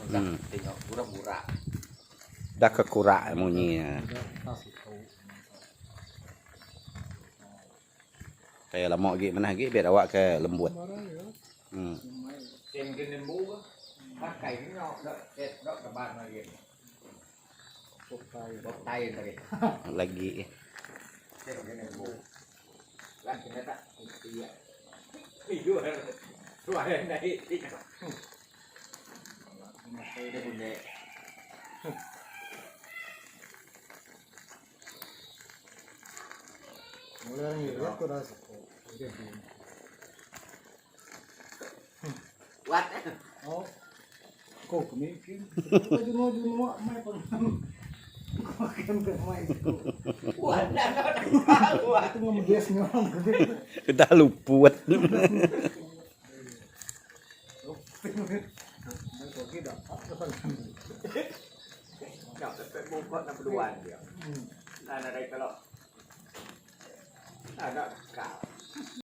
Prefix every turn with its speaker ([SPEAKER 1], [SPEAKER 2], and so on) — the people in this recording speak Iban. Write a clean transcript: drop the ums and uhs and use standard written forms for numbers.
[SPEAKER 1] Tengok burak-burak.
[SPEAKER 2] Dah kekurak munyi nya. Kaya lama agi manah agi biar awak ke lembut. Hmm. Lagi. Udah luput.